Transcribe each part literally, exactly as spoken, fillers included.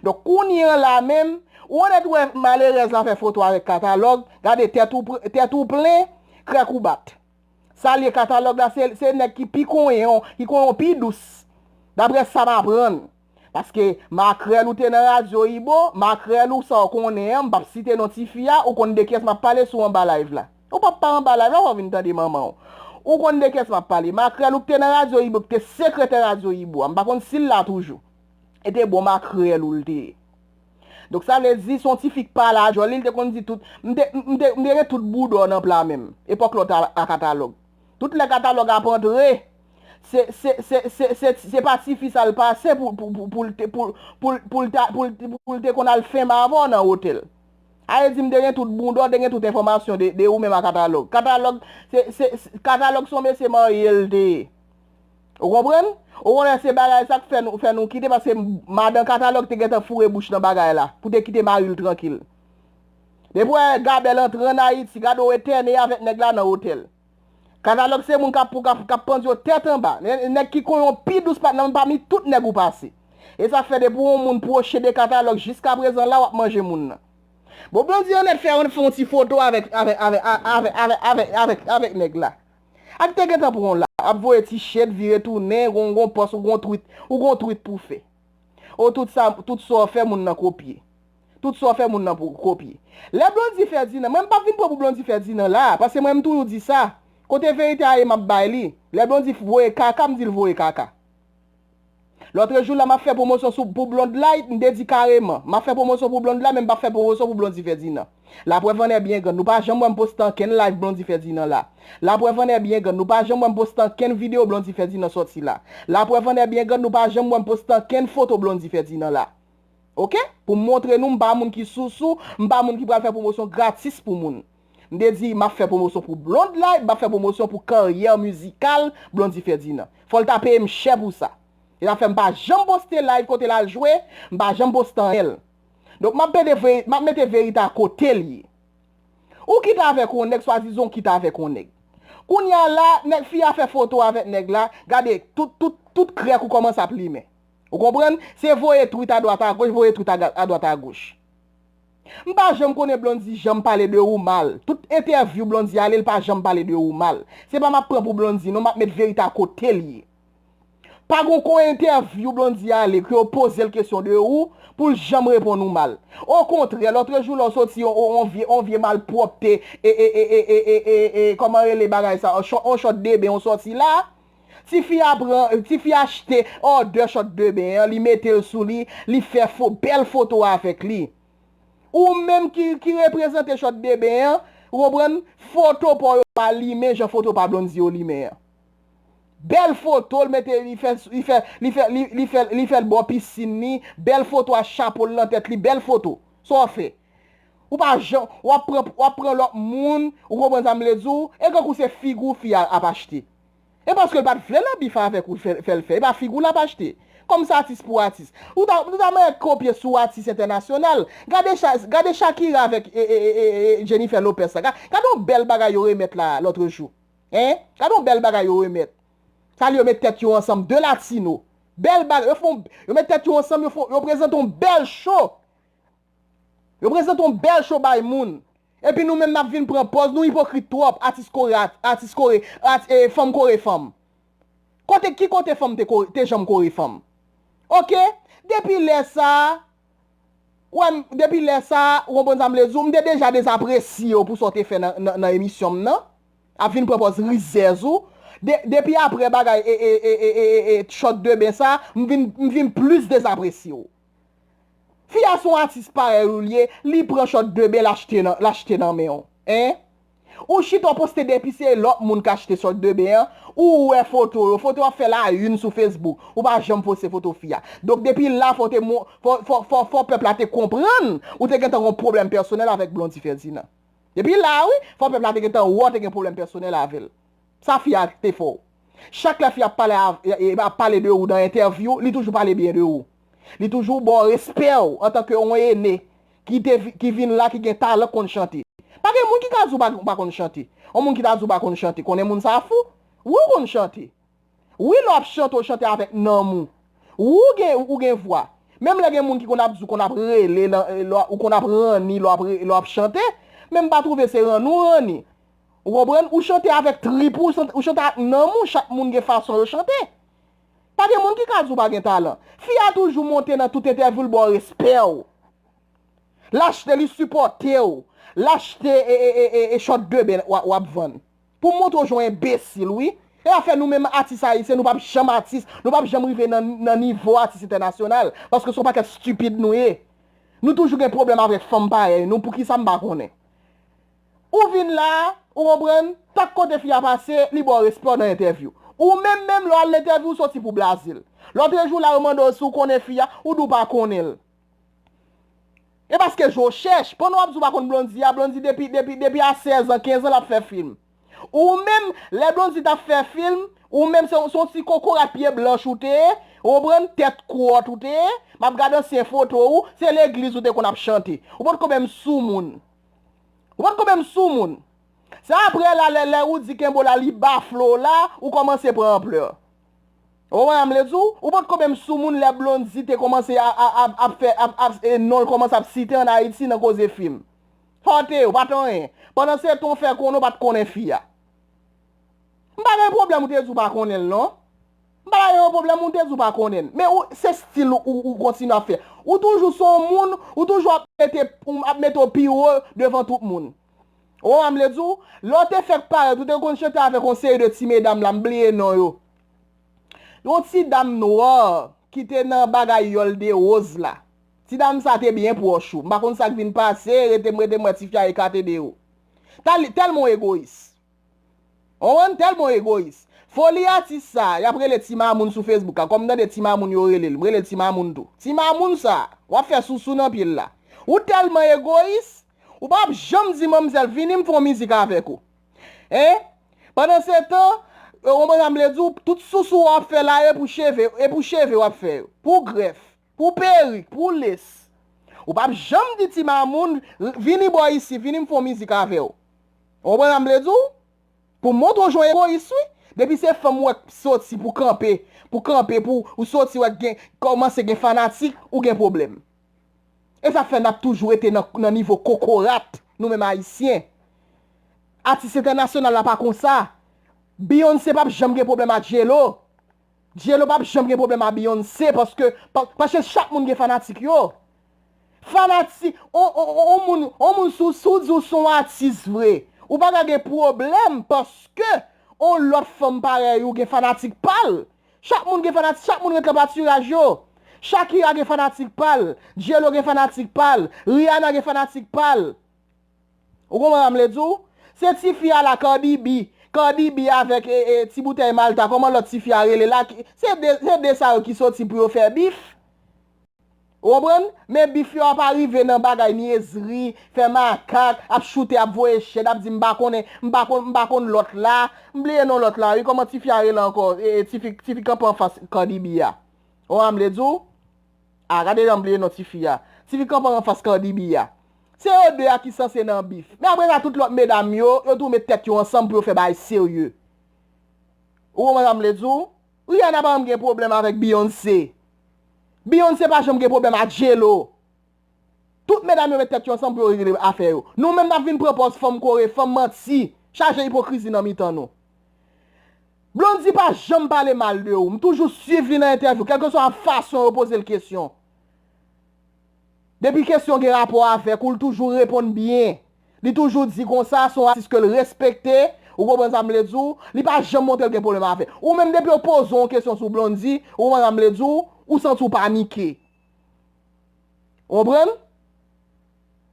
Donk, kounye a la menm, ou anèt wè malerèz la fè foto avèk Katalòg, gade tèt ou, pr- tèt ou plen, krèk ou bat. Sa l ye, Katalòg la, se, se nèg ki pi konyen, ki konyen pi dous. Daprè sa m aprann. Paske makrèl ou te nan radyo Ibo, makrèl ou sa w konnen an, m p ap site non tifi a, ou konn de kiyès m ap pale sou anba live la. Ou p ap pa anba live la, w ap vin tande manman w. Ou konn de kiyès m ap pale. Makrèl ou k te nan radyo Ibo, k te sekretè radyo Ibo a, m pa konn si l la toujou. E te bon makrèl ou l te ye. Donk sa vle di, se yon tifi k pale a djòl li, li te konn di tout, m te, m te, m te gen tout boudò nan pla menm, epòk lòt a, a Katalòg. Tout lè Katalòg ap antre, se, se, se, se, se, se pa tifi sa l pase pou, pou, pou, pou l te, pou, pou, pou l ta, pou, l- pou l te konn al fenm avè w nan otèl. A vle di m te gen tout boudò, te gen tout enfòmasyon de, de ou menm a Katalòg. Katalòg, se, se, se- Katalòg se yon mesye marye l te ye. Ou konprann? Ou konnen se bagay sa k fè nou, fè nou kite, paske madan Katalòg te gentan foure bouch nan bagay la, pou te kite mari l trankil. Depi w wè Gabèl antre ann Ayiti, gade w etène avèk nèg la nan otèl. Katalòg se moun k ap, k ap, k ap pandye w tèt anba. Nè- Nèg ki konyen w pi dous pa- nan pami tout nèg ou pase. E sa fè depi w yon moun pwoche de Katalòg jiskaprezan la, w ap manje moun nan. Bon, Blondy anèt fè yon, fè yon ti foto avèk, avèk, avèk, a- avèk, avèk, avèk, avèk, avèk nèg la. Ak te gentan pran w la, ap voye ti chet, vire tounen, gon, gon pòs, ou gon tweet, ou gon tweet pou fè. O tout sa, tout sa w fè moun nan kopye. Tout sa w fè moun nan pou kopye. Lè Blondy Ferdinand, mwen m p ap vin pran pou Blondy Ferdinand la, paske mwen m toujou di sa. Kote verite a ye m ap bay li. Lè Blondy voye kaka, m di l voye kaka. Lòtrejou la, m ap fè pwomosyon sou, pou Blonde Light, m te di kareman, m ap fè pwomosyon pou Blonde Light, men m p ap fè pwomosyon pou Blondy Ferdinand. Laprèv an è byen grann, nou pa janm wè m poste ankenn live Blondy Ferdinand la. Laprèv an è byen grann, nou pa janm wè m poste ankenn videyo Blondy Ferdinand sòti la. Laprèv an è byen grann, nou pa janm wè m poste ankenn foto Blondy Ferdinand la. Oke? Pou m montre nou, m pa moun ki sousou, m pa moun ki pral fè pwomosyon gratis pou moun. M te di, m ap fè pwomosyon pou Blonde Light, m ap fè pwomosyon pou karyè mizikal Blondy Ferdinand. Fò l ta peye m chè pou sa. E sa fè m pa janm poste live kote l al jwe, m pa janm poste anyen l. Donk, m ap mete veri- m ap mete verite a kote l ye. Ou kite avèk yon nèg, swadizan ou kite avèk yon nèg. Kounye a la, nèg fi a fè foto avèk nèg la, gade, tout, tout, tout krèk ou kòmanse ap limen. Ou konprann? Se voye tweet adwatagoch, voye tweet aga- adwatagoch. M pa janm konnen Blondy janm pale de ou mal. Tout entèvyou Blondy ale, l pa janm pale de ou mal. Se pa m ap pran pou Blondy, non, m ap met verite a kote l ye. Pa gon kon entèvyou Blondy ale ke yo poze l kesyon de ou, pou l janm reponn ou mal. Okontrè, lòtrejou la w soti yon, yon, yon vye, yon vye malpwòpte, e, e, e, kòman rele bagay sa, yon chò- yon chòt de ben w sòti la. Tifi a pran, tifi a achte òdè chòt de ben an, li mete l sou li, li fè fo, bèl foto avèk li. Ou menm ki, ki reprezante chòt de ben an, ou konprann, foto pa w yo pa limen jan foto pa Blondy yo limen an. Bèl foto, l mete, li fè, li fè, li fè, li, li fè, li fè l bò pisin li, bèl foto a chapo l nan tèt li, bèl foto. Sa w fè? Ou pa jan, w ap pran, w ap pran lòt moun, ou konprann sa m vle di w, e kankou se figi w fi a ap achte. E paske l pa t vle nan bif avèk ou fè, fè l fè, e pa figi w l ap achte. Kòm se atis pou atis. Ou ta, ou ta mèt kopye sou atis entènasyonal. Gade, Sha- gade Shakira avèk e, e, e, e, e Jennifer Lopez la. Ga- Gade yon bèl bagay yo remèt la lòtrejou. Hein? Gade yon bèl bagay yo remèt. Sa li yo met tèt yo ansanm, de latino. Bèl bagay. Yo fè yon- yo met tèt yo ansanm, yo fè, yo prezante yon bèl show. Yo prezante yon bèl show bay moun. Epi nou menm n ap vin pran pòz, nou ipokrit twòp, atis kore, at- atis kore, at- e, fanm kore fanm. Kote, ki kote fanm te kore, te janm kore fanm? Oke? Depi lè sa a, wè m, depi lè sa a, ou konprann sa m vle di w, m te deja dezapresye w pou sa w te fè nan, nan, nan emisyon m nan. Ap vin pran pòz rizèz ou. De- depi apre bagay e, e, e, e, e, e, chòt de ben sa, m vin, m vin plis dezapresye w. Fi a se yon atis parèy ou l ye, li pran chòt de ben l achte nan, l achte nan men w. Hein? Ou chita w poste depi se lòt moun k achte chòt de ben an, ou wè foto yo, foto ap fè la une sou Facebook, ou pa janm poste foto fi a. Donk depi la fò w te mon- fò, fò, fò, fò pèp la te konprann ou te gentan gen yon pwoblèm pèsonèl avèk Blondy Ferdinand. Depi la wi, fò pèp la te gentan wè w te gen pwoblèm pèsonèl avè l. Sa fi a te fè w. Chak lè fi a ap pale, a- e- e- ap pale de ou nan entèvyou, li toujou pale byen de ou. Li toujou ba w respè w antanke yon ene ki te vi- ki vin la, ki gen talan, k konn chante. Pa gen moun ki ka di w pa, pa konn chante. Yon moun ki ta di w pa konn chante, konnen moun sa a fou. Wi, w konn chante. Wi, lè w ap chante, w chante avèk nanm ou. Wi, w gen, ou gen vwa. Menm lè gen moun ki konn ap di w konn ap rele, nan, eh, lè w, ou konn ap ranni, lè w ap re-, lè w ap chante, men m pa twouve se ranni w ranni. Ou konprann? Ou chante avèk trip ou, ou chante, ou chante ak nanm ou, chak moun gen fason yo chante. Pa gen moun ki ka di w pa gen talan. Fi a toujou monte nan tout entèvyou, l ba w respè w. L achte, li sipòte w. L achte e, e, e, e, e chòt de ben w ap, w ap vann. Pou montre w jan w enbesil, wi. E afè nou menm atis ayisyen, nou p ap janm atis, nou p ap janm rive nan, nan nivo atis entènasyonal, paske se yon pakèt stipid nou ye. Nou toujou gen pwoblèm avèk fanm parèy nou, poukisa m pa konnen. Ou vin la, ou konprann, tak kote fi a pase, li ba w respè w nan entèvyou. Ou menm menm, lè w al nan entèvyou, ou soti pou blaze l. Lòt jou la, yo mande w si w konnen fi a, ou di w pa konnen l. E paske je w chèch, pandan w ap di w pa konn Blondy a, Blondy depi, depi, depi a sèz an, kenz an, l ap fè fim. Ou menm, lè Blondy t ap fè fim, ou menm se, se yon ti kokorat pye blanch ou te ye, ou konprann, tèt kwòt ou te ye, m ap gade ansyen foto ou, se legliz ou te konn ap chante. Ou potko menm soumoun. Ou potko menm soumoun. Se apre la, lè, lè ou di Kembo la, li bafle w la, ou kòmanse pran anplè. Ou konprann sa m vle di w? Ou potko menm soumoun lè Blondy te kòmanse ap, ap, ap, ap fè, ap, ap, e, non l kòmanse ap site ann Ayiti nan koze fim. Sa w te ye, ou pa t anyen. Pandan se tan w fè konnen w pa t konnen fi a. M pa gen pwoblèm ou te di w pa konnen l, non. M pa ta gen yon pwoblèm ou te di w pa konnen l. Men ou, se stil ou, ou, ou kontinye ap fè. Ou toujou se yon moun, ou toujou ap mete, ou ap mete w pi wo devan tout moun. Ou konprann sa m vle di w? Lè w te fèk parèt, ou te konn chante avèk yon seri de ti medam la, m bliye non yo. Yon ti dam nwa ki te nan bagay yòl de woz la. Ti dam sa te byen pwòch ou. M pa konn sa k vin pase, rete m, rete m wè tifi a ekate de ou. Tèl-, tèlman w egoyis. Ou konprann? Tèlman w egoyis. Foli atis sa, y ap rele Ti Mamoun sou Facebook la. Kòm m tande Ti Mamoun yo rele l, m rele l Ti Mamoun tou. Ti Mamoun sa, w ap fè sousou nan pye l la. Ou tèlman egoyis, ou p ap janm di manmzèl, vini m fè yon mizik avèk ou. Hein? Pandan se tan, ou konprann sa m vle di w, tout sousou w ap fè la, e pou cheve, e pou cheve w ap fè yo. Pou grèf, pou perik, pou les. Ou p ap janm di Ti Mamoun, vini bò isi, vini m fè yon mizik avè w. Ou konprann sa m vle di w? Pou montre w jan w egoyis, wi. Depi se fanm ou wè k soti pou kanpe, pou kanpe, pou ou soti wè k gen, kòmanse gen fanatik, ou gen pwoblèm. E sa fè n ap toujou rete nan, nan nivo kokorat, nou menm Ayisyen. Atis entènasyonal la pa konsa. Beyoncé p ap janm gen pwoblèm ak J-Lo. J-Lo p ap janm gen pwoblèm ak Beyoncé, paske, pa-, paske chak moun gen fanatik yo. Fanatik, on, on, on, on moun, on moun sou, sou di w se yon atis vre. Ou pa ka gen pwoblèm paske on lòt fanm parèy ou gen fanatik pa l. Chak moun gen fanatik, chak moun ret nan patiraj yo. Shakira gen fanatik pa l, J-Lo gen fanatik pa l, Rihanna gen fanatik pa l. Ou konprann sa m vle di w? Se tifi a la, Cardi B. Cardi B avèk, e, e, ti boutèy Malta, kòman lòt tifi a rele la? Ki, se de, se de sa yo ki soti pou yo fè bif. Ou konprann? Men bif yo a pa rive nan bagay nyezri, fè makak, ap choute, ap voye chèd, ap di m pa konnen, m pa konn, m pa konn lòt la. M bliye non lòt la, wi, kòman tifi a rele ankò? E, e, tifi, tifi kanpe anfas Cardi B a. Ou konprann sa m vle di w? A, gade jan m bliye non tifi a. Tifi kanpe anfas Cardi B a. Se yo de a ki sanse nan bif. Men apre sa, tout lòt medam yo, yo tou met tèt yo ansanm pou yo fè bagay serye. Ou konprann sa m vle di w? Rihanna pa janm gen pwoblèm avèk Beyoncé. Beyoncé pa janm gen pwoblèm ak J-Lo. Tout medam yo met tèt yo ansanm pou yo regle afè yo. Nou menm n ap vin pran pòz fanm kore, fanm manti, chaje ipokrizi nan mitan nou. Blondy pa janm pale mal de ou. M toujou swiv li nan entèvyou, kèlkeswa fason yo poze l kesyon. Depi kesyon gen rapò avèk ou, l toujou reponn byen. Li toujou di konsa, se yon atis ke l respekte, ou konprann sa m vle di w, li pa janm montre l gen pwoblèm avè. Ou menm depi yo poze w yon kesyon sou Blondy, ou konprann sa m vle di w, ou santi w panike. Ou konprann?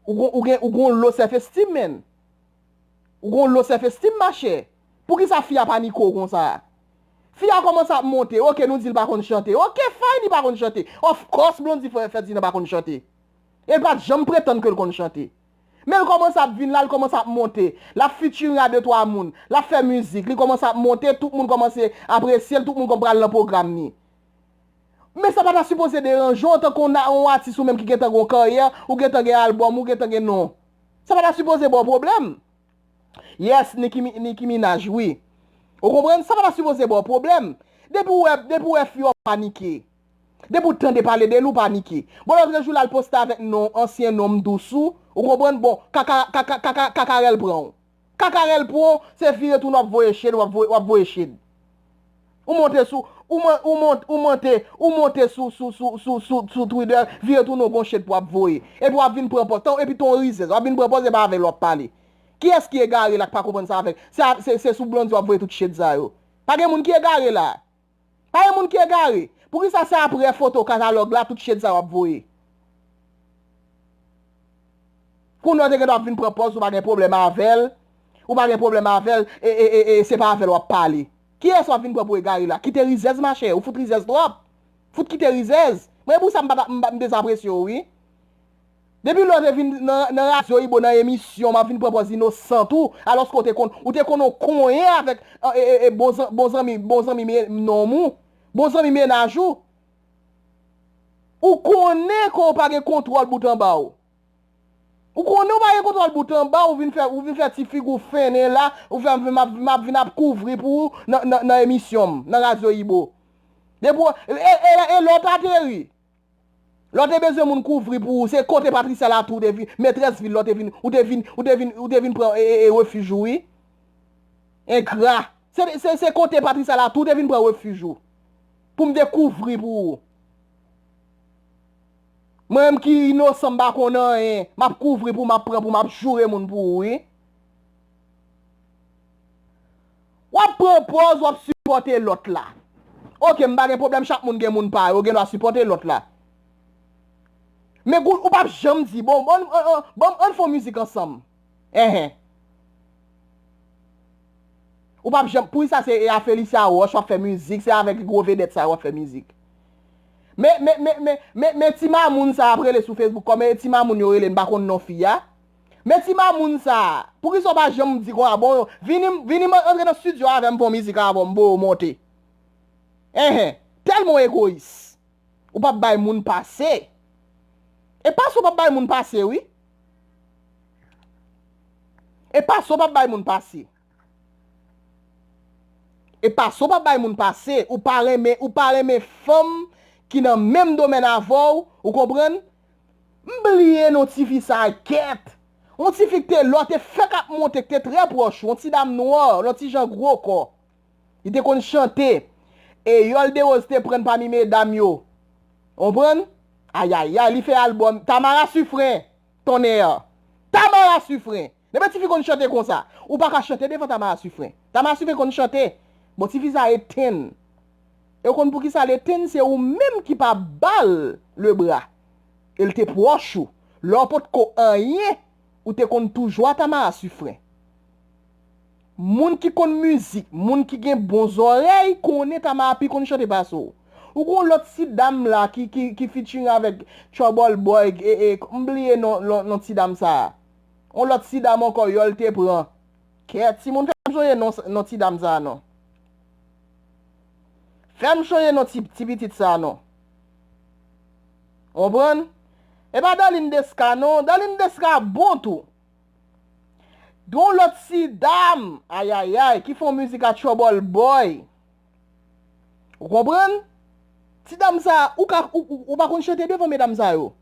Ou gon, ou gen, ou gon low self esteem, man. Ou gon low self esteem, machè. Poukisa fi a panike w konsa? Fi a kòmanse ap monte. Ok, nou di l pa konn chante. Ok, fine, li pa konn chante. Of course, Blondy Fre-, Ferdinand pa konn chante. E l pa t janm pretann ke l konn chante. Men l kòmanse ap vin la, l kòmanse ap monte. L ap featuring a de twa moun. L ap fè mizik. Li kòmanse ap monte, tout moun kòmanse apresye l, tout moun kòm pral nan pwogram li. Men sa pa ta sipoze deranje w antanke yon a-, yon atis ou menm ki gentan gen yon karyè, ou gentan gen albòm, ou gentan gen non. Sa pa ta sipoze ba w pwoblèm. Yes, Nicki Mi-, Nicki Minaj, wi. Ou konprann? Sa pa ta sipoze ba w pwoblèm. Depi w wè, depi w wè fi w ap panike. Depi w tande pale de li, w panike. Bon, lòtrejou la, l poste avèk non, ansyen non m dous ou, ou konprann? Bon, kaka, kaka, kaka, kakarèl pran w. Kakarèl pran w, se vire tounen w ap voye shade, w ap voye, w ap voye shade. Ou monte sou, ou mon-, ou mont-, ou monte, ou monte sou, sou, sou, sou, sou, sou Twitter, vire tounen w gon shade pou w ap voye. Epi w ap vin pran pòz. Tan, epi ton rizèz, w ap vin pran pòz, e pa avè l w ap pale. Kiyès ki egare la k pa konprann sa avèk? Se, se, se sou Blondy w ap voye tout shade sa yo. Pa gen moun ki egare la. Pa gen moun ki egare. Poukisa se apre foto katalòg la, tout shade sa w ap voye? Kounye a w te gen dwa vin pran pòz, ou pa gen pwoblèm avè l, ou pa gen pwoblèm avè l, e, e, e, e se pa avè l w ap pale. Kiyès w ap vin pran pou egare la? Kite rizèz, machè, ou fout rizèz twòp. Fout kite rizèz. Mwen, pou sa, m pa ta, m pa, m dezapresye w, wi. Depi lè w te vin nan, nan radyo Ibo, nan emisyon, m ap vin pran pòz inosan tou, alòske w te konn, ou te konn yon konyen avèk, e, e, e, bon zan-, bon zanmi, bon zanmi men-, nonm ou, bon zanmi mennaj ou. Ou konnen ke w pa gen kontwòl bout anba w. Ou konnen w pa gen kontwòl bout anba w, ou vin fè, ou vin fè ti figi w fennen la, ou fè m, m ap, m ap vin ap kouvri pou ou nan, nan, nan emisyon m, nan radyo Ibo. Depi w, e, e, e, e lè w t ateri. Lè w te bezwen moun kouvri pou ou, se kote Patricia Latour te vin, metrès vil la, w te vin, ou te vin, ou te vin, ou te vin pran, e, e, e, refij ou, wi. Engra. Se, se, se kote Patricia Latour te vin pran refij ou. Pou m te kouvri pou ou. Mwen menm ki inosan, m pa konn anyen, m ap kouvri pou w, m ap pran pou w, m ap joure moun pou ou, wi. W ap pran pòz, w ap sipòte lòt la. Oke, m pa gen pwoblèm, chak moun gen moun pa yo, gen dwa sipòte lòt la. Men gou-, ou p ap janm di, bon, bon, an, an, bon, ann fè yon mizik ansanm. Enhen. Ou p ap janm, poukisa se e a Felicia Roche w ap fè mizik, se avèk gwo vedèt sa yo w ap fè mizik. Men, men, men, men, men, men ti mamoun sa ap rele sou Facebook, kòman e ti mamoun yo rele, m pa konn non fi a. Men ti mamoun sa, poukisa w pa janm di konsa, bon, vini, vini m antre nan estidyo avè m, fè yon mizik avè w, m bo w monte. Enhen, tèlman w egoyis. Ou p ap bay moun pase. E pase w p ap bay moun pase, wi. E pase w p ap bay moun pase. E pase w p ap bay moun pase. Ou pa renmen, ou pa renmen fanm ki nan menm domèn avè w, ou konprann? M bliye non tifi sa a kèt. Yon tifi k te lè w te fèk ap monte, k te trè pwòch ou, yon ti dam nwa, yon ti jan gwo kò. Li te konn chante. E Yòl Derose te pran l pami medam yo. Konprann? Ayayay, li fè albòm. Tamara Suffren, tonnè. Tamara Suffren. Nenpòt tifi konn chante konsa. Ou pa ka chante devan Tamara Suffren. Tamara Suffren konn chante. Bon, tifi sa etenn. E w konn poukisa l etenn? Se ou menm ki pa ba l lebra. E l te pwòch ou. Lè w potko anyen, ou te konn toujou a Tamara Suffren. Moun ki konn mizik, moun ki gen bon zòrèy, konnen Tamara pi konn chante pase w. Ou gon lòt ti dam la ki, ki, ki featuring avèk Trouble Boy, e, e, m bliye non, non, non ti dam sa a. On lòt ti dam ankò, Yòl te pran. Kèt, timoun, fè m sonje non, non ti dam sa a non. Fè m sonje non ti, ti pitit sa a non. Konprann? E pa Darline Desca non, Darline Desca bon tou. Gon lòt ti dam, ayayay, ki fè yon mizik a Trouble Boy. Ou konprann? Ti dam sa, ou ka, ou, ou, ou pa konn chante devan medam sa yo.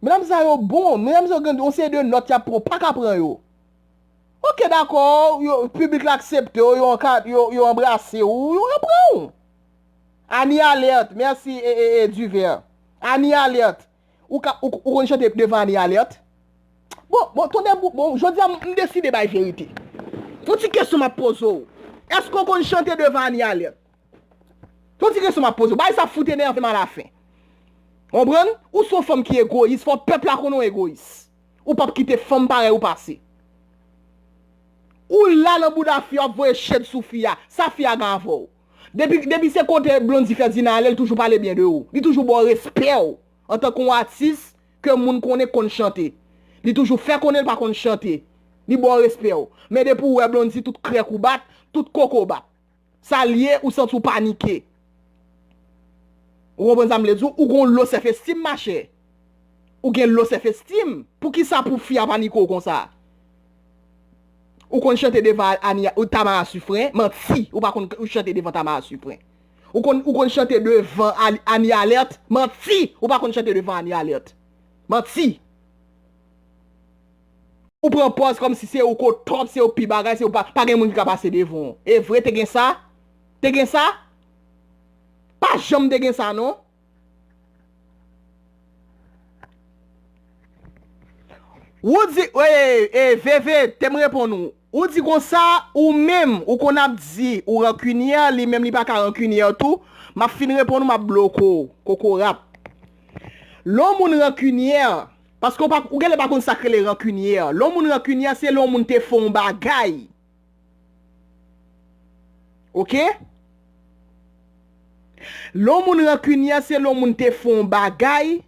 Medam sa yo bon, medam sa yo gen yon seri de nòt y ap pran, ou pa ka pran yo. Oke, dakò, yo, piblik la aksepte w, yo anka-, yo, yo anbrase w, yo pran w. Annie Alerte, mèsi, e, e, e, Divers. Annie Alerte. Ou ka, ou, ou konn chante devan Annie Alerte? Bon, bon, tonnè, bon, bon, jodi a, m, m deside bay verite. Yon ti kesyon m ap poze w. Èske w konn chante devan Annie Alerte? Yon ti kesyon m ap poze w. Bagay sa fout enève m alafen. Konprann? Ou se yon fanm ki egoyis, fò pèp la konnen w egoyis. Ou p ap kite fanm parèy ou pase. Ou la nan bouda fi a, w ap voye shade sou fi a. Sa fi a gen avè w? Depi, depi se kote Blondy fè Dina ale, li toujou pale byen de ou. Li toujou ba w respè w antanke yon atis ke moun konnen konn chante. Li toujou fè konnen l pa konn chante. Li ba w respè w. Men depi w wè Blondy, tout krèk ou bat, tout koko bat. Sa l ye, ou santi w panike. Ou konprann sa m vle di w? Ou gon low self esteem, machè. Ou gen low self esteem. Poukisa pou fi a panike w konsa? Ou konn chante devan Ania, ou Tamara Suffren? Manti, ou pa konn ou chante devan Tamara Suffren. Ou konn, ou konn chante devan Ani Alerte? Manti! Ou pa konn chante devan Ani Alerte. Manti! Ou pran pòz kòmsi se ou k o top, se ou k pi bagay, se ou pa, pa gen moun ki ka pase devan w. E vre, te gen sa? Te gen sa? Pa janm te gen sa, non. Ou di, e, e, Veve, te m reponn ou. Ou di konsa, ou menm, ou konn ap di, ou rankinyè, li menm li pa ka rankinyè tou, m ap fin reponn ou, m ap bloke w, kokorat. Lè yon moun rankinyè, paske ou pa, ou genlè pa konn sa k rele rankinyè. Lè yon moun rankinyè, se lè yon moun te fè yon bagay. Oke? Lè yon moun rankinyè, se lè yon moun te fè yon bagay,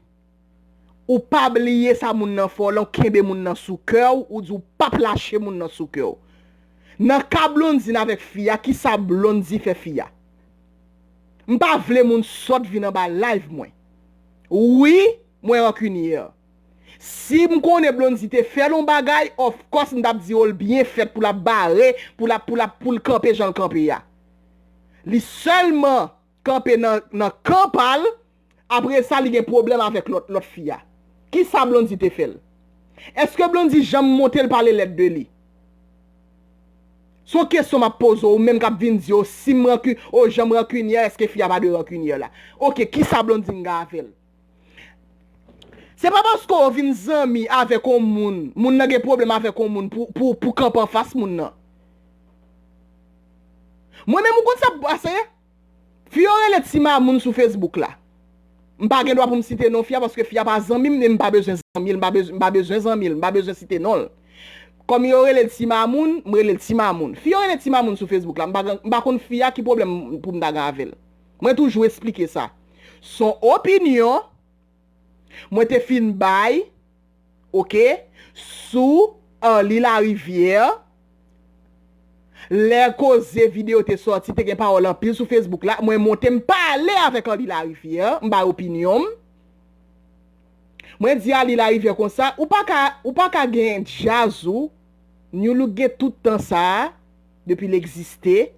ou pa bliye sa moun nan fè w lan, ou kenbe moun nan sou kè w, ou di w p ap lache moun nan sou kè w. Nan ka Blondine avèk fi a, kisa Blondie fè fi a? M pa vle moun sòt vin anba live mwen. Wi, mwen rankinyè. Si m konnen Blondie te fè l yon bagay, of course, m t ap di yo l byen fèt pou l ap bare, pou l ap, pou l ap, pou l kanpe jan l kanpe a. Li sèlman kanpe nan, nan kan pa l, apre sa, li gen pwoblèm avèk lòt, lòt fi a. Kisa Blondie te fè l? Èske Blondie janm monte l pale lèd de li? Se yon kesyon m ap poze w, ou menm k ap vin di, o, si m ranki-, o, jan m rankinyè, èske fi a pa dwe rankinyè la? Oke, kisa Blondine gen avè l? Se pa paske w vin zanmi avèk yon moun, moun nan gen pwoblèm avèk yon moun pou, pou, pou kanpe anfas moun nan. Mwen menm, ou konn sa k pase? Fi yo rele Ti Mamoun sou Facebook la. M pa gen dwa pou m site non fi a paske fi a pa zanmi m e m pa bezwen zanmi l, m pa bezwen, m pa bezwen zanmi l, m pa bezwen site non l. Kòm yo rele l Ti Mamoun, m rele l Ti Mamoun. Fi yo rele Ti Mamoun sou Facebook la, m pa gen, m pa konn fi a ki pwoblèm pou m ta gen avè l. Mwen toujou esplike sa. Se yon opinyon mwen te fin bay, oke, sou Arly Larivière. Lè koze videyo te sòti, te gen pawòl anpil sou Facebook la. Mwen monte, m pale avèk Arly Larivière, m bay opinyon m. Mwen di Arly Larivière konsa, ou pa ka, ou pa ka gen djaz ou, New Look gen tout tan sa a, depi l egziste,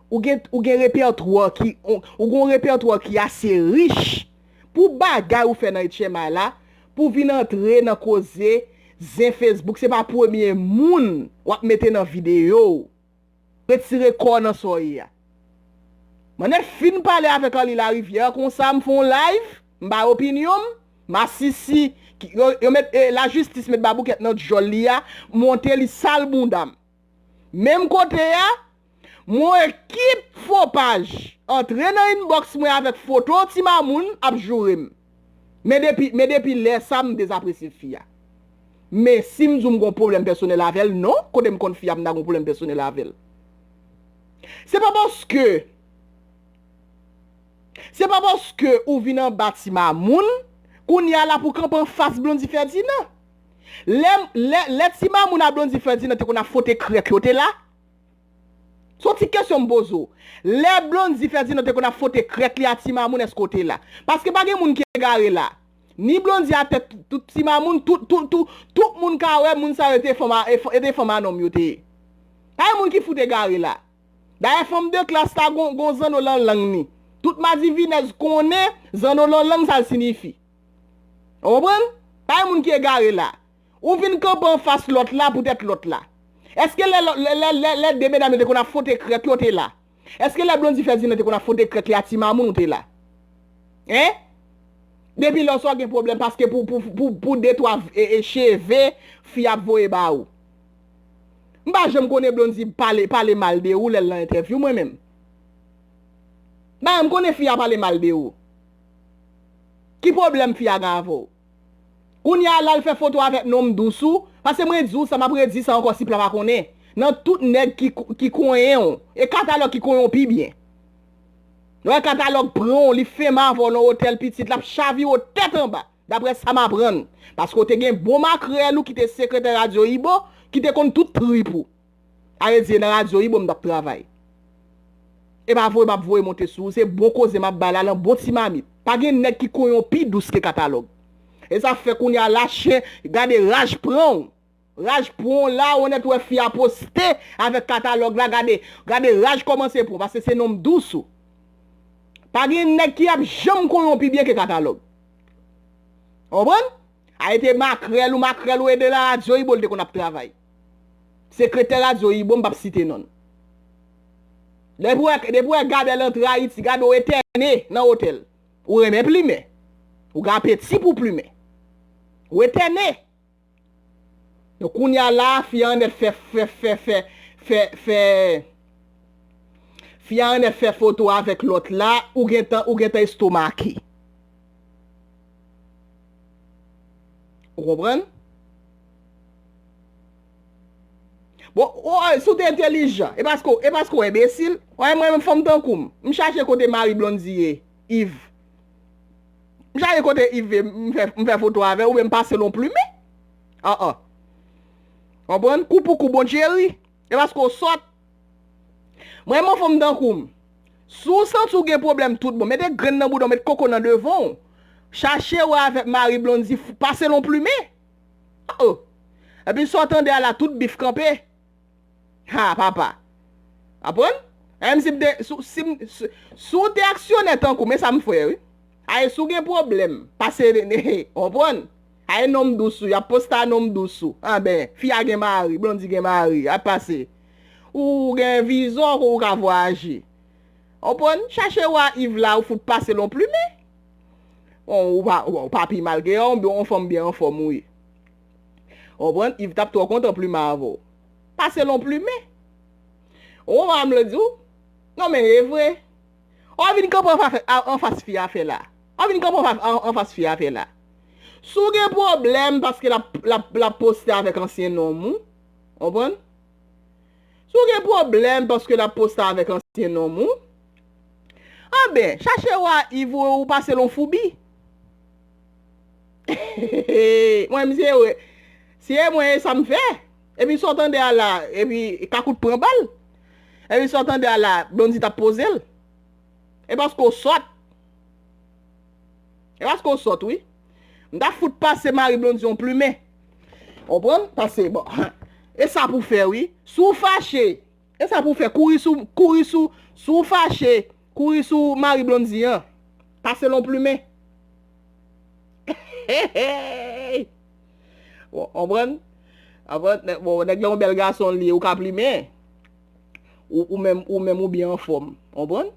ou gen, ou gen repètwa ki, ou, ou gen yon repètwa ki ase rich pou bagay ou fè nan H M I la, pou vin antre nan koze zen Facebook, se pa premye moun w ap mete nan videyo w. Retire kò w nan sa w ye a. Mwen nèk fin pale avèk Arly Larivière konsa, m fè yon live, m bay opinyon m, masisi, ki, yo, yo met, e, lajistis met baboukèt nan djòl li a, monte li sal bounda m. Menm kote a, m wè ekip fo paj antre nan inbox mwen avèk foto Ti Mamoun ap joure m. Men depi, men depi lè sa, m dezapresye fi a. Men si m di w m gen yon pwoblèm pèsonèl avè l, non, kote m konn fi a, m ta gen yon pwoblèm pèsonèl avè l. Se pa paske, se pa paske ou vin anba Ti Mamoun, kounye a la pou kanpe anfas Blondy Ferdinand. Lè, lè, lè Ti Mamoun a Blondy Ferdinand te konn ap fwote krèk yo, te la? Se yon ti kesyon m poze w. Lè Blondy Ferdinand te konn ap fwote krèk li a Ti Mamoun, èske w te la? Paske pa gen moun ki egare la. Ni Blondy atè, tout Ti Mamoun, tout, tout, tout, tout moun ka wè moun sa yo te fanm a, e f-, e te fanm a nonm yo te ye. Pa gen moun ki fout egare la. Dayè fanm de klas la gon, gon zanno lan lang ni. Tout madivinèz konnen zanno lan lang sa l siyifi. Ou konprann? Pa gen moun ki egare la. Ou vin kanpe anfas lòt la poutèt lòt la. Èske lè, lè, lè, lè, lè de medam yo te konn ap fwote krèk yo te la? Èske lè Blondy Ferdinand te konn ap fwote krèk li a Ti Mamoun ou te la? Hein? Depi lè sa w gen pwoblèm paske pou, pou, pou, pou de twa, e, e, cheve fi ap voye ba ou. M pa janm konnen Blondy pale, pale mal de ou lè l nan entèvyou mwen menm. M pa janm konnen fi a pale mal de ou. Ki pwoblèm fi a gen avè w? Kounye a la l fè foto avèk nonm dous ou, paske mwen di w sa, m ap redi sa ankò si pla pa konnen. Nan tout nèg ki, ki konyen w, e Katalòg ki konyen w pi byen. Lè Katalòg pran w, li fenmen avè w nan otèl pitit, l ap chavire w tèt anba, daprè sa m aprann. Paske w te gen bon makrèl ou ki te sekretè Radyo Ibo, ki te konn tout trip ou. A vle di, e nan Radyo Ibo m t ap travay. E pa voye m ap voye monte sou ou, se bon koze m ap bay la lan bon ti mamit. Pa gen nèg ki konyen w pi dous ke Katalòg. E sa fè kounye a la chen, gade raj pran w. Raj pran w la, ou nèt wè fi a poste avèk Katalòg la, gade, gade raj kòmanse pran w, paske se nonm dous ou. Pa gen nèg ki ap janm konn yon pi byen ke Katalòg. Konprann? A ete makrèl ou makrèl ou ede la radyo Ibo l te konn ap travay. Sekretè radyo Ibo m p ap site non l. Depi w wè, depi w wè Gabèl antre Ayiti, gade w etène nan otèl. Ou renmen plimen. Ou gen apeti pou plimen. Ou etène. Donk kounye a la, fi a anèt fè, fè, fè, fè, fè, fè, fi a anèt fè foto avèk lòt la, ou gentan, ou gentan estomake. Ou konprann? Bon, o, si w te entèlijan, e paske, e paske w enbesil, w wè mwen menm fanm tankou m, m chache kote mari Blondy ye, Yves. M chache kote Yves ye, m fè, m fè foto avè l, oubyen m pase l yon plimen. An an. Konprann? Kou pou kou, bon Jerry. E paske w sòt. Mwen, mwen fanm tankou m. Si w santi w gen pwoblèm tout bon, mete grenn nan bouda w, met koko nan devan w. Chache wè avèk mari Blondy, f-, pase l yon plimen. Oh, oh. Epi sa w tande a la, tout bif kanpe. Ha, papa. Aprann? Menm si m te, si, si, si, si w te aksyonè tankou m, e sa m fè, wi. Ay, si w gen pwoblèm, pase, konprann? Ay, nonm dous ou, y ap poste a nonm dous ou. Anben, fi a gen mari, Blondy gen mari, ap pase. Ou gen viza, ou ka vwayaje. Konprann? Chache wè Yves la, ou fout pase l yon plimen. Bon, ou pa, ou pa pi mal ke yon, yon fanm byen anfòm ou ye. Konprann? Yves t ap twò kontan plimen avè w. Pase l yon plimen. Ou konprann sa m vle di w? Non, men e vre. Ou vin kanpe anfa-, a-, anfas fi a fè la. Ou vin kanpe anfa-, an-, anfas fi a fè la. Si w gen pwoblèm paske l ap, l ap, l ap poste avèk ansyen nonm ou, konprann? Si w gen pwoblèm paske l ap poste avèk ansyen nonm ou, anben, chache wè Yves ou, ou pase l yon foubi. Mwen, m se, se mwen, e sa m fè. Epi sa w tande a la, epi Kakout pran bal. Epi sa w tande a la, Blondy t ap poze l. E paske w sòt. E paske w sòt, wi. M ta fout pase mari Blondy yon plimen. Konprann? Pase, bon. E sa pou fè, wi. Si w fache, e sa pou fè, kouri sou, kouri sou, si w fache, kouri sou mari Blondy an. Pase l yon plimen. Hey, hey! Bon, konprann? Konprann? Nè-, bon, nèg la yon bèl gason li ye, ou ka plimen. Ou, ou menm, ou menm ou byen anfòm. Konprann?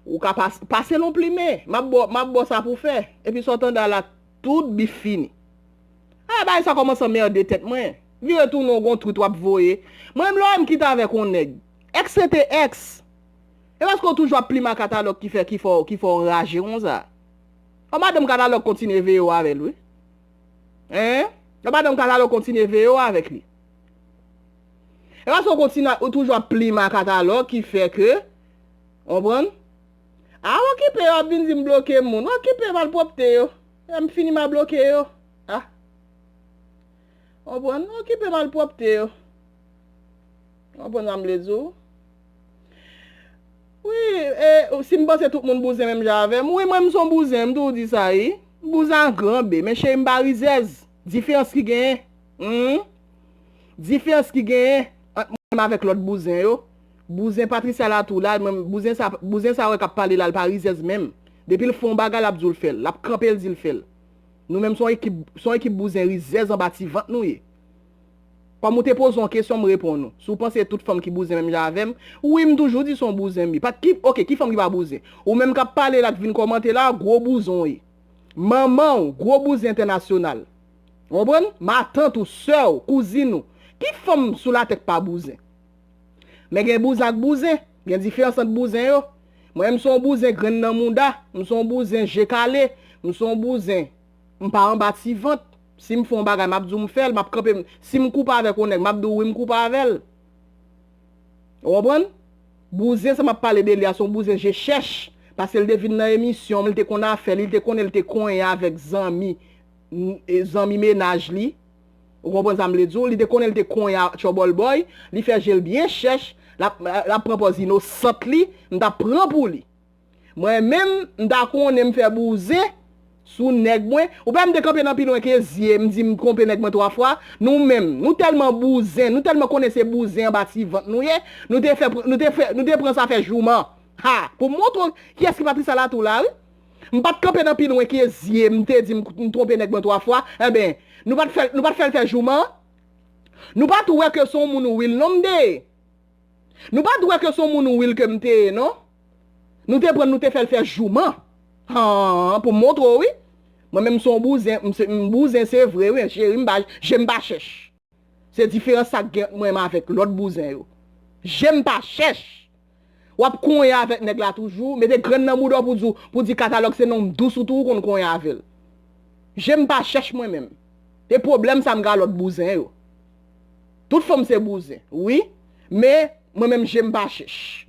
Ou ka pas-, pase l yon plimen. M ap ba w, m ap ba w sa pou fè. Epi sa w tande a la, tout bif fini. A, bagay sa kòmanse anmède tèt mwen. Vire tounen w gon twit w ap voye. Mwen menm lè w wè m kite avèk yon nèg. Èks rete èks. E paske w toujou ap plimen a Katalòg ki fè, ki fè w, ki fè w raje konsa. An madanm Katalòg kontinye veye w avè l, wi. Hein? An madanm Katalòg kontinye veye w avèk li. E paske w kontinye, ou toujou ap plimen a Katalòg ki fè ke, konprann? A, w okipe, w ap vin di m bloke moun. W okipe malpwòpte yo. M fini m a bloke yo. A. Konprann? Okipe malpwòpte yo. Konprann sa m vle di w? Wi, e, si m panse tout moun bouzen menm jan avè m, wi, mwen, m se yon bouzen, m toujou di sa, wi. M bouzen a gran B, men cheri, m pa rizèz. Diferans ki genyen. Hmm? Diferans ki genyen ant mwen menm avèk lòt bouzen yo. Bouzen Patricia Latour la, mwen, bouzen sa, bouzen sa wè k ap pale la, l pa rizèz menm. Depi l fè yon bagay, l ap di w l fè l. L ap kanpe, l di l fè l. Nou menm, se yon ekip, se yon ekip bouzen rizèz anba ti vant nou ye. Kòm ou te poze yon kesyon, m reponn ou. Si w panse tout fanm ki bouzen menm jan avè m, wi, m toujou di se yon bouzen m ye. Pa ki, oke, ki fanm ki pa bouzen? Ou menm k ap pale la, k vin kòmante la, gwo bouzen w ye. Manman w, gwo bouzen entènasyonal. Ou konprann? Matant ou, sè w, kouzin ou. Ki fanm sou latè k pa bouzen? Men gen bouzen ak bouzen. Gen diferans ant bouzen yo. Mwen, m se yon bouzen grenn nan mouda. M se yon bouzen je kale. M se yon bouzen. M pa anba ti vant. Si m fè yon bagay, m ap di w m fè l, m ap kanpe. Si m koupe avèk yon nèg, m ap di w wi m koupe avè l. Ou konprann? Bouzen sa m ap pale de li a, se yon bouzen je chèch. Paske l te vin nan emisyon m, li te konn afè li, li te konnen li te konyen avèk zanmi, n-, e, zanmi mennaj li. Ou konprann sa m vle di w? Li te konnen li te konyen a tchòbòl bòy, li fè je l byen chèch, l ap, l ap pran pòz inosant li, m t ap pran pou li. Mwen menm, m ta konnen m fè bouzen sou nèg mwen. Ou pa m te kanpe nan pi lwen ke zye, m di m twonpe nèg mwen twa fwa. Nou menm, nou tèlman bouzen, nou tèlman konnen se bouzen anba ti vant nou ye, nou te fè, nou te fè, nou te pran sa fè jouman. Ha, pou m montre w kiyès ki Patricia Latour la, wi. M pa t kanpe nan pi lwen ke zye m te di m, m twonpe nèg mwen twa fwa. Enben, nou pa t fè, nou pa t fè l fè jouman? Nou pa tou wè ke se yon moun ou wi l non m te ye? Nou pa tou wè ke se yon moun ou wi l ke m te ye non? Nou te pran l, nou te fè l fè jouman. Han, pou m montre w wi. Mwen menm se yon bouzen, m se, m bouzen se vre wi, cheri, m pa, je m pa chèch. Se diferans sa k gen ant mwen menm avèk lòt bouzen yo. Je m pa chèch. W ap konyen avèk nèg la toujou, mete grenn nan bouda w pou di, pou di Katalòg se nonm dous ou tou, ou konn konyen avè l. Je m pa chèch mwen menm. E pwoblèm sa m gen a lòt bouzen yo. Tout fanm se bouzen, wi. Men, mwen menm je m pa chèch.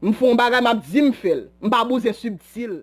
M fè yon bagay, m ap di m fè l. M pa bouzen sibtil.